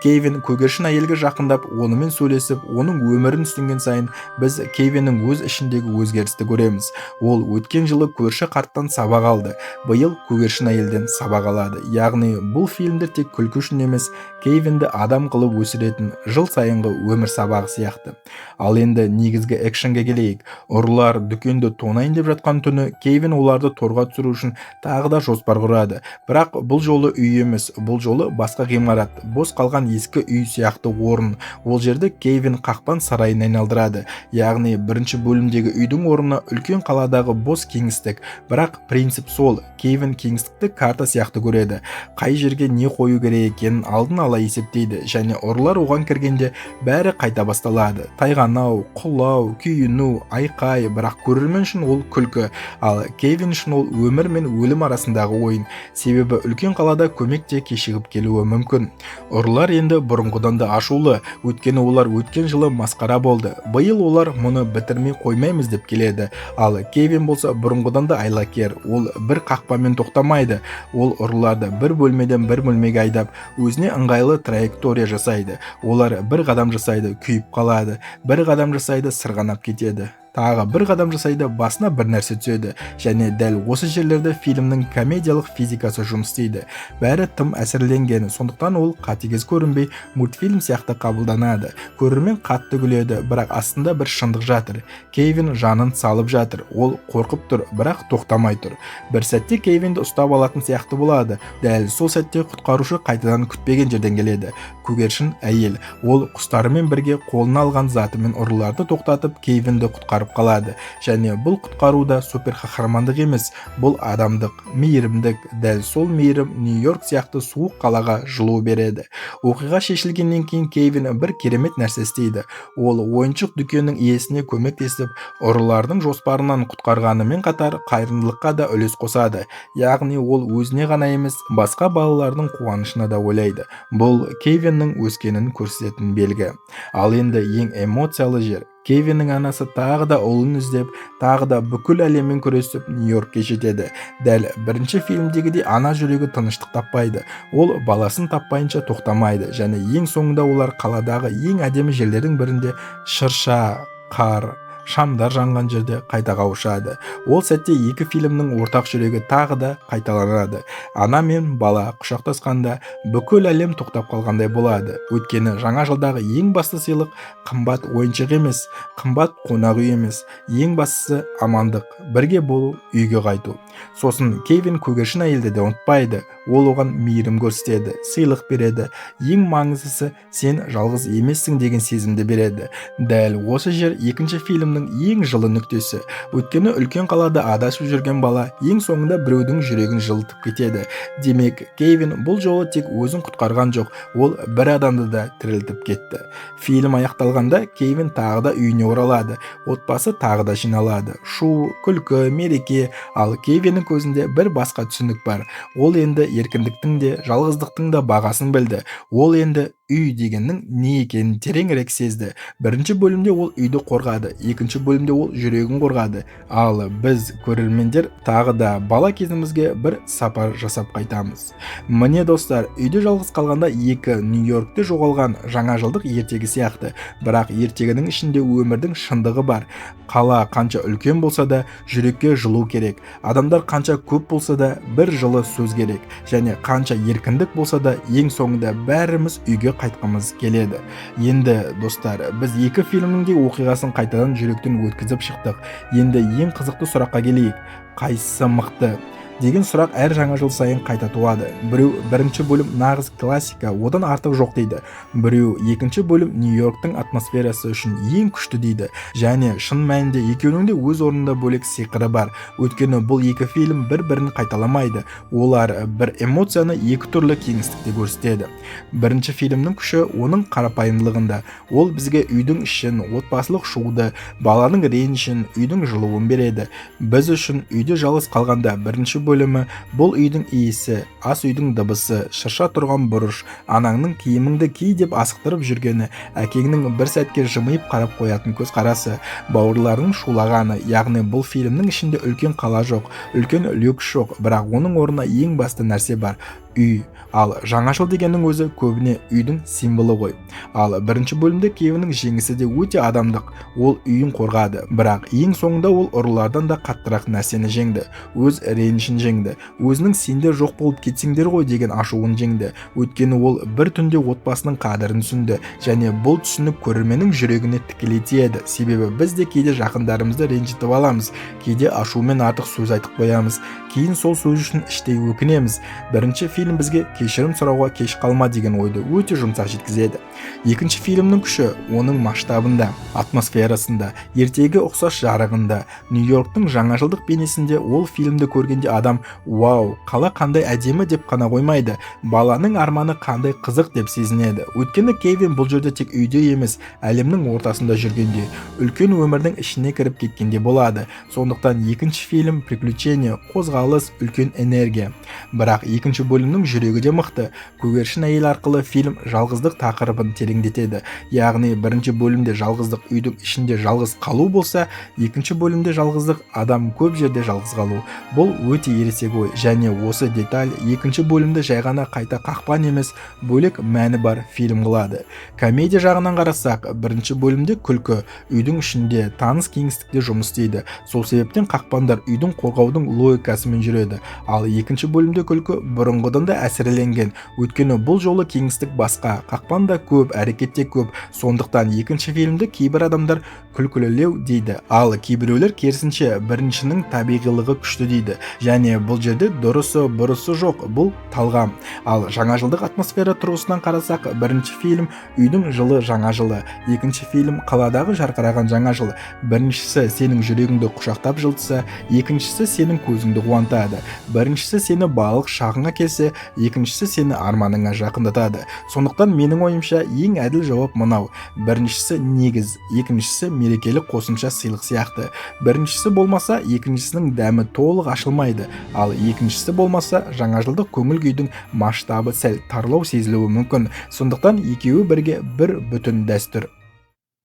Кевин көгершін әйелге жақындап, онымен сөйлесіп, оның өмірін түсінген сайын біз Кевиннің өз ішіндегі өзгерісті көреміз. Ол өткен жылы көрші қарттан сабақ алды, биыл көгершін әйелден сабақ алады. Яғни бұл фильмдер тек күлкі үшін емес, Кевинді адам қылып өсіретін жыл сайынғы өмір сабағы сияқты. Ал енді негізгі экшнге келейік. Ұрылар дүкенді тонайын деп жатқан түні Кевин оларды торға түсіру үшін тағы да жоспар құрады. Бірақ бұл жолы үй емес, бұл жолы басқа ғимарат, бос қалған ескі үй сияқты орын. Ол жерді Кевин қақпан сарайына айналдырады. Яғни бірінші бөлімдегі үйдің орнына үлкен қаладағы бос кеңістік, бірақ принцип сол. Кевин кеңістікті карта сияқты көреді, қай жерге не қою керек екенін алдын ала есептейді. Және ұрылар оған кіргенде бәрі қайта басталады: тайғанау, құлау, күйіну, айқай. Бірақ көрермен үшін ол күлкі, ал Кевин үшін ол өмір мен өлім арасындағы ойын, себебі үлкен қалада көмек те кешігіп келуі мүмкін. Ұрылар енді бұрынғыдан да ашулы, өйткені олар өткен жылы масқара болды, биыл олар мұны бітірмей қоймаймыз деп келеді. Ал Кевин болса бұрынғыдан да айлакер. Ол бір қақпамен тоқтамайды, ол ұрыларды бір бөлмеден бір бөлмеге айдап, өзіне ыңғайлы траектория жасайды. Олар бір қадам жасайды, күйіп қалады, бір қадам жасайды, сырғанап кетеді, тағы бір қадам жасайды, басына бір нәрсе түседі. Және дәл осы жерлерде фильмнің комедиялық физикасы жұмыс істейді. Бәрі тым әсерленген, сондықтан ол қатыгез көрінбей, мультфильм сияқты қабылданады. Көрермен қатты күледі, бірақ астында бір шындық жатыр: Кевин жанын салып жатыр, ол қорқып тұр, бірақ тоқтамай тұр. Бір сәтте Кевинді ұстап алатын сияқты болады. Дәл сол сәтте құтқарушы қайтадан күтпеген жерден келеді: көгершін әйел. Ол құстарымен бірге қолына алған затымен ұрыларды тоқтатып, Кевинді құтқарып қалады. Және бұл құтқару да супер қаһармандық емес, бұл адамдық мейірімдік. Дәл сол мейірім Нью-Йорк сияқты суық қалаға жылу береді. Оқиға шешілгеннен кейін Кевин бір керемет нәрсе істейді. Ол ойыншық дүкеннің иесіне көмектесіп, ұрылардың жоспарынан құтқарғанымен қатар, қайырымдылыққа да үлес қосады. Яғни ол өзіне ғана емес, басқа балалардың қуанышына да ойлайды. Бұл Кевиннің өскенін көрсететін белгі. Ал енді ең эмоциялы жер: Кевиннің анасы тағы да ұлын іздеп, тағы да бүкіл әлеммен күресіп, Нью-Йоркке жетеді. Дәл бірінші фильмдегідей ана жүрегі тыныштық таппайды, ол баласын таппайынша тоқтамайды. Және ең соңында олар қаладағы ең әдемі жерлердің бірінде, шырша, қар, шамдар жанған жерде қайта қауышады. Ол сәтте екі фильмнің ортақ жүрегі тағы да қайталанады. Ана мен бала құшақтасқанда бүкіл әлем тоқтап қалғандай болады, өйткені жаңа жылдағы ең басты сыйлық қымбат ойыншық емес, қымбат қонақ үй емес, ең бастысы амандық, бірге болу, үйге қайту. Сосын Кевин көгершін әйелді де ұмытпайды. Ол оған мейірім көрсетеді, сыйлық береді, ең маңыздысы сен жалғыз емессің деген сезімді береді. Дәл осы жер екінші фильмнің фильмнің ең жылы нүктесі. Өйткені үлкен қалада адасып жүрген бала ең соңында біреудің жүрегін жылытып кетеді. Демек, Кевин бұл жолы тек өзін құтқарған жоқ, ол бір адамды да тірілтіп кетті. Фильм аяқталғанда Кевин тағы да үйіне оралады, отбасы тағы да жиналады. Шу, күлкі, мереке, ал Кевиннің көзінде бір басқа түсінік бар. Ол енді еркіндіктің де, жалғыздықтың да бағасын білді. Ол енді үй дегеннің не екенін тереңірек сезді. Бірінші бөлімде ол үйді қорғады, екінші бөлімде ол жүрегін қорғады. Ал біз, көрермендер, тағы да бала кезімізге бір сапар жасап қайтамыз. Міне, достар, үйде жалғыз қалғанда екі Нью-Йоркте жоғалған жаңа жылдық ертегі сияқты. Бірақ ертегінің ішінде өмірдің шындығы бар. Қала қанша үлкен болса да, жүрекке жылу керек. Адамдар қанша көп болса да, бір жылы сөз керек. Және қанша еркіндік болса да, ең соңында бәріміз үйге қайтқымыз келеді. Енді, достар, біз екі фильмнің де оқиғасын қайтадан жүректен өткізіп шықтық. Енді ең қызықты сұраққа келейік. Қайсысы мықты деген сұрақ әр жаңа жыл сайын қайта туады. Біреу бірінші бөлім нағыз классика, одан артық жоқ дейді. Біреу екінші бөлім Нью-Йорктың атмосферасы үшін ең күшті дейді. Және шын мәнінде екеуінің де өз орнында бөлек сиқыры бар. Өйткені бұл екі фильм бір-бірін қайталамайды. Олар бір эмоцияны екі түрлі кеңістікте көрсетеді. Бірінші фильмнің күші оның қарапайымдылығында. Ол бізге үйдің ішін, отбасылық шуды, баланың ренішін, үйдің жылуын береді. Біз үшін үйде жалғыз қалғанда бірінші бөлімі бұл үйдің иісі, ас үйдің дыбысы, шырша тұрған бұрыш, анаңның киіміңді ки деп асықтырып жүргені, әкеңнің бір сәтке жымиып қарап қоятын көзқарасы, бауырларының шулағаны. Яғни бұл фильмнің ішінде үлкен қала жоқ, үлкен люкс жоқ, бірақ оның орнына ең басты нәрсе бар: үй. Ал жаңа жыл дегеннің өзі көбіне үйдің символы ғой. Ал бірінші бөлімде Кевиннің жеңісі де өте адамдық. Ол үйін қорғады, бірақ ең соңында ол ұрылардан да қаттырақ нәрсені жеңді: өз ренішін жеңді, өзінің сендер жоқ болып кетсеңдер ғой деген ашуын жеңді. Өйткені ол бір түнде отбасының қадірін түсінді. Және бұл түсінік көрерменнің жүрегіне тікелей тиеді. Себебі біз де кейде жақындарымызды ренжітіп аламыз, кейде ашумен артық сөз айтып қоямыз, кейін сол сөз үшін іштей өкінеміз. Бірінші фильм бізге кешірім сұрауға кеш қалма деген ойды өте жұмсақ жеткізеді. Екінші фильмнің күші оның масштабында, атмосферасында, ертегі ұқсас жарығында, Нью-Йорктың жаңа жылдық бейнесінде. Ол фильмді көргенде адам «Вау, қала қандай әдемі» деп қана қоймайды, баланың арманы қандай қызық деп сезінеді. Өйткені Кевин бұл жерде тек үйде емес, әлемнің ортасында жүргенде, үлкен өмірдің ішіне кіріп кеткенде болады. Сондықтан екінші фильм приключение, қозғалыс, үлкен энергия. Бірақ екінші бөлімнің жүрегі де мықты. Көгершін әйел арқылы фильм жалғыздық тақырыбын тереңдетеді. Яғни бірінші бөлімде жалғыздық үйдің ішінде жалғыз қалу болса, екінші бөлімде жалғыздық адам көп жерде жалғыз қалу. Бұл өте ересек ой. Және осы деталь екінші бөлімді жай ғана қайта қақпан емес, бөлек мәні бар фильм қылады. Комедия жағынан қарасақ, бірінші бөлімде күлкі үйдің ішінде, таныс кеңістікте жұмыс істейді. Сол себептен қақпандар үйдің қорғаудың логикасымен жүреді. Ал екінші бөлімде күлкі бұрынғыдан да әсіреленген. Өйткені бұл жолы кеңістік басқа, қақпан да көп, әрекет те көп. Сондықтан екінші фильмді кейбір адамдар күлкілілеу дейді, ал кейбіреулер керісінше біріншінің табиғилығы күшті дейді. Және бұл жерде дұрысы бұрысы жоқ, бұл талғам. Ал жаңа жылдық атмосфера тұрғысынан қарасақ, бірінші фильм үйдің жылы жаңа жылы, екінші фильм қаладағы жарқыраған жаңа жыл. Біріншісі сенің жүрегіңді құшақтап жылытса, екіншісі сенің көзіңді қуантады. Біріншісі сені балалық шағыңа келсе, екіншісі сені арманыңа жақындатады. Сондықтан менің ойымша, ең әділ жауап мынау: біріншісі негіз, екіншісі мерекелік қосымша сыйлық сияқты. Біріншісі болмаса, екіншісінің дәмі толық ашылмайды, ал екіншісі болмаса, жаңа жылдық көңіл күйдің масштабы сәл тарлау сезілуі мүмкін. Сондықтан екеуі бірге бір бүтін дәстүр.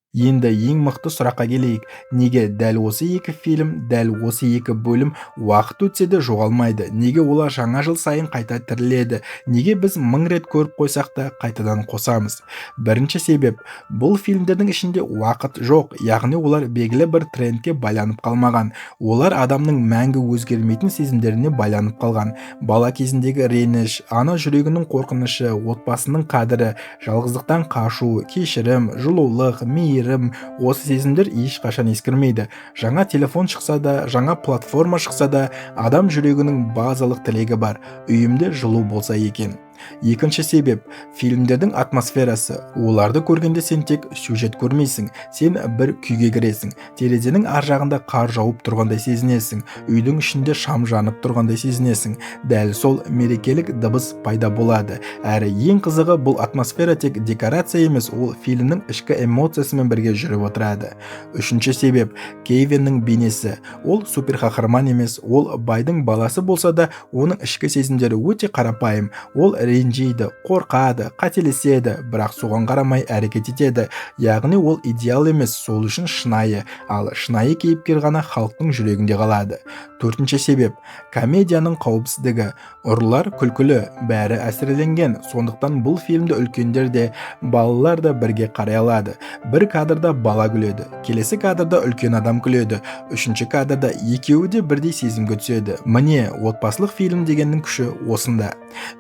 Енді ең мықты сұраққа келейік: неге дәл осы екі фильм, дәл осы екі бөлім уақыт өтсе де жоғалмайды? Неге олар жаңа жыл сайын қайта тіріледі? Неге біз мың рет көріп қойсақ та, қайтадан қосамыз? Бірінші себеп: бұл фильмдердің ішінде уақыт жоқ. Яғни олар белгілі бір трендке байланып қалмаған, олар адамның мәңгі өзгермейтін сезімдеріне байланып қалған. Бала кезіндегі реніш, ана жүрегінің қорқынышы, отбасының қадірі, жалғыздықтан қашу, кешірім, жылулық, мейірім — осы сезімдер ешқашан ескірмейді. Жаңа телефон шықса да, жаңа платформа шықса да, адам жүрегінің базалық тілегі бар: үйімде жылу болса екен. Екінші себеп – фильмдердің атмосферасы. Оларды көргенде сен тек сюжет көрмейсің, сен бір күйге кіресің. Терезенің ар жағында қар жауып тұрғандай сезінесің, үйдің ішінде шам жанып тұрғандай сезінесің. Дәл сол мерекелік дыбыс пайда болады. Әрі ең қызығы, бұл атмосфера тек декорация емес, ол фильмнің ішкі эмоциясымен бірге жүріп отырады. Үшінші себеп – Кевиннің бейнесі. Ол суперқаһарман емес, ол байдың баласы болса да, оның ішкі сезімдері өте қарапайым. Ол ренжиді, қорқады, қателеседі, бірақ соған қарамай әрекет етеді. Яғни ол идеал емес, сол үшін шынайы. Ал шынайы кейіпкер ғана халықтың жүрегінде қалады. Төртінші себеп – комедияның қауіпсіздігі. Ұрылар күлкілі, бәрі әсіреленген, сондықтан бұл фильмді үлкендер де, балалар да бірге қарай алады. Бір кадрда бала күледі, келесі кадрда үлкен адам күледі, үшінші кадрда екеуі де бірдей сезімге түседі. Міне, отбасылық фильм дегеннің күші осында.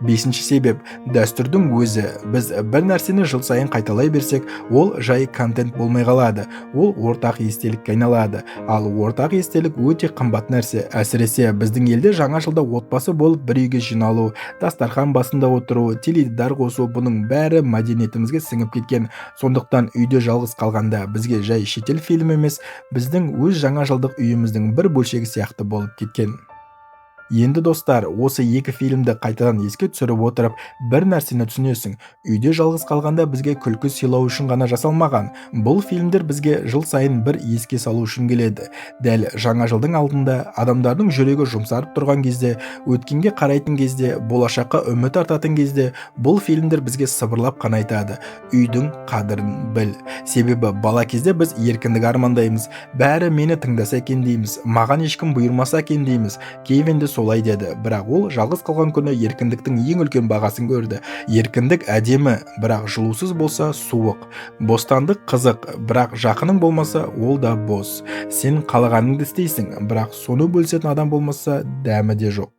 Бесінші себеп – дәстүрдің өзі. Біз бір нәрсені жыл сайын қайталай берсек, ол жай контент болмай қалады, ол ортақ естелікке айналады. Ал ортақ естелік өте қымбат нәрсе. Әсіресе біздің елде жаңа жылда отбасы болып бір үйге жиналу, дастархан басында отыру, теледидар қосу – бұның бәрі мәдениетімізге сіңіп кеткен. Сондықтан «Үйде жалғыз қалғанда» бізге жай шетел фильмі емес, біздің өз жаңа жылдық үйіміздің бір бөлшегі сияқты болып кеткен. Енді, достар, осы екі фильмді қайтадан еске түсіріп отырып, бір нәрсені түсінесің: «Үйде жалғыз қалғанда» бізге күлкі сыйлау үшін ғана жасалмаған. Бұл фильмдер бізге жыл сайын бір еске салу үшін келеді. Дәл жаңа жылдың алдында, адамдардың жүрегі жұмсарып тұрған кезде, өткенге қарайтын кезде, болашаққа үміт артатын кезде бұл фильмдер бізге сыбырлап қана айтады: «Үйдің қадірін біл». Себебі бала кезде біз еркіндік армандаймыз. Бәрі мені тыңдаса екен дейміз, маған ешкім бұйырмаса екен дейміз. Кевин де солай деді, бірақ ол жалғыз қалған күні еркіндіктің ең үлкен бағасын көрді. Еркіндік әдемі, бірақ жылусыз болса, суық. Бостандық қызық, бірақ жақының болмаса, ол да бос. Сен қалағаныңды істейсің, бірақ соны бөлісетін адам болмаса, дәмі де жоқ.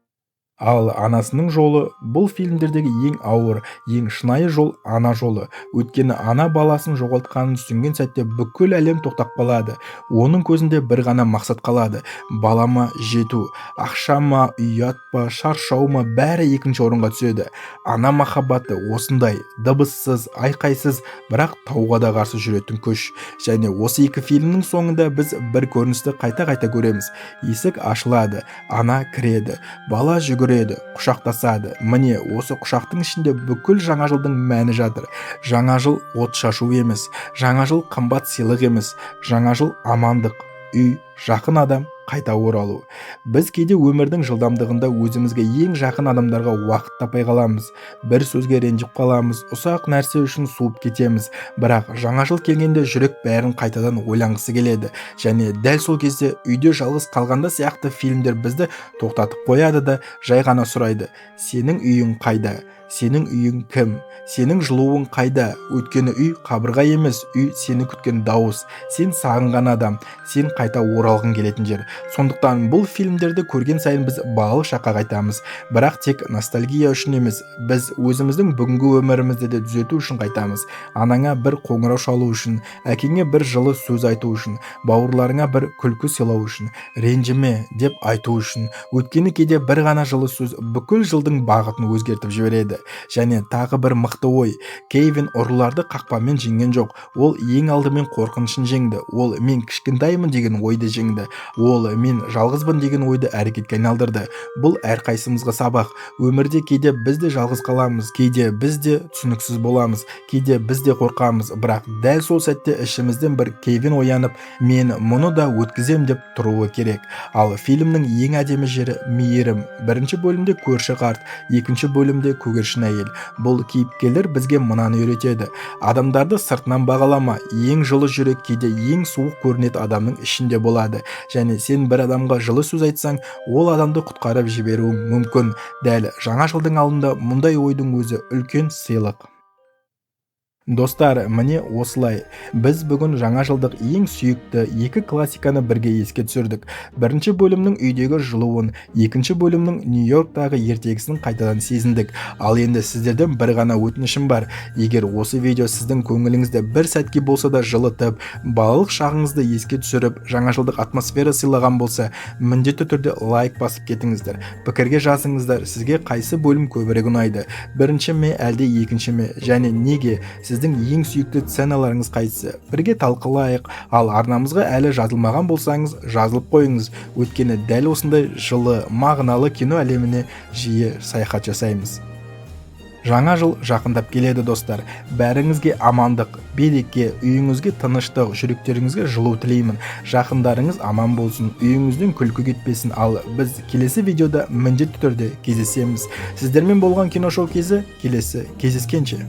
Ал анасының жолы – бұл фильмдердегі ең ауыр, ең шынайы жол – ана жолы. Өйткені ана баласын жоғалтқанын түсінген сәтте бүкіл әлем тоқтап қалады. Оның көзінде бір ғана мақсат қалады: балама жету. Ақша ма, ұят па, шаршау ма, бәрі екінші орынға түседі. Ана махаббаты осындай дыбыссыз, айқайсыз, бірақ тауға да қарсы жүретін күш. Және осы екі фильмнің соңында біз бір көріністі қайта-қайта көреміз: есік ашылады, ана кіреді, бала жүгіреді, құшақтасады. Міне, осы құшақтың ішінде бүкіл жаңа жылдың мәні жатыр. Жаңа жыл от шашу емес, жаңа жыл қымбат сыйлық емес, жаңа жыл амандық, үй, жақын адам, қайта оралу. Біз кейде өмірдің жылдамдығында өзімізге ең жақын адамдарға уақыт таппай қаламыз, бір сөзге ренжіп қаламыз, ұсақ нәрсе үшін суып кетеміз. Бірақ жаңа жыл келгенде жүрек бәрін қайтадан ойланғысы келеді. Және дәл сол кезде «Үйде жалғыз қалғанда» сияқты фильмдер бізді тоқтатып қояды да, жай ғана сұрайды: «Сенің үйің қайда? Сенің үйің кім? Сенің жылуың қайда?» Өйткені үй қабырға емес, үй – сені күткен дауыс, сен сағынған адам, сен қайта оралғың келетін жер. Сондықтан бұл фильмдерді көрген сайын біз балалық шаққа қайтамыз, бірақ тек ностальгия үшін емес, біз өзіміздің бүгінгі өмірімізді де түзету үшін қайтамыз. Анаңа бір қоңырау шалу үшін, әкеңе бір жылы сөз айту үшін, бауырларыңа бір күлкі сыйлау үшін, ренжіме деп айту үшін. Өйткені кейде бір ғана жылы сөз бүкіл жылдың бағытын өзгертіп жібереді. Және тағы бір мықты ой: Кевин ұрыларды қақпанмен жеңген жоқ, ол ең алдымен қорқынышын жеңді. Ол «мен кішкентаймын» деген ойды жеңді, ол «мен жалғызбын» деген ойды әрекетке айналдырды. Бұл әрқайсымызға сабақ. Өмірде кейде біз де жалғыз қаламыз, кейде біз де түсініксіз боламыз, кейде біз де қорқамыз. Бірақ дәл сол сәтте ішімізден бір Кевин оянып, «мен мұны да өткізем» деп тұруы керек. Ал фильмнің ең әдемі жері – мейірім. Бірінші бөлімде көрші қарт, екінші бөлімде көгершін әйел. Бұл кейіпкерлер бізге мынаны үйретеді: адамдарды сыртынан бағалама. Ең жылы жүрек кейде ең суық көрінетін адамның ішінде болады. Және сен бір адамға жылы сөз айтсаң, ол адамды құтқарып жіберуің мүмкін. Дәл жаңа жылдың алдында мұндай ойдың өзі үлкен сыйлық. Достар, міне осылай. Біз бүгін жаңа жылдық ең сүйікті екі классиканы бірге еске түсірдік. Бірінші бөлімнің үйдегі жылуын, екінші бөлімнің Нью-Йорктағы ертегісін қайтадан сезіндік. Ал енді сіздерден бір ғана өтінішім бар. Егер осы видео сіздің көңіліңізді бір сәтке болса да жылытып, балалық шағыңызды еске түсіріп, жаңа жылдық атмосфера сыйлаған болса, міндетті түрде лайк басып кетіңіздер. Пікірге жазыңыздар, сізге қайсы бөлім көбірек ұнайды? Бірінші ме, әлде екінші ме? Және неге? Сіздің ең сүйікті сценаларыңыз қайсысы? Бірге талқылайық. Ал арнамызға әлі жазылмаған болсаңыз, жазылып қойыңыз. Өйткені дәл осындай жылы, мағыналы кино әлеміне жиі саяхат жасаймыз. Жаңа жыл жақындап келеді, достар. Бәріңізге амандық, береке, үйіңізге тыныштық, жүректеріңізге жылу тілеймін. Жақындарыңыз аман болсын, үйіңізден күлкі кетпесін. Ал біз келесі видеода міндетті түрде кездесеміз. Сіздермен болған Киношоу кезі, келесі кездескенше.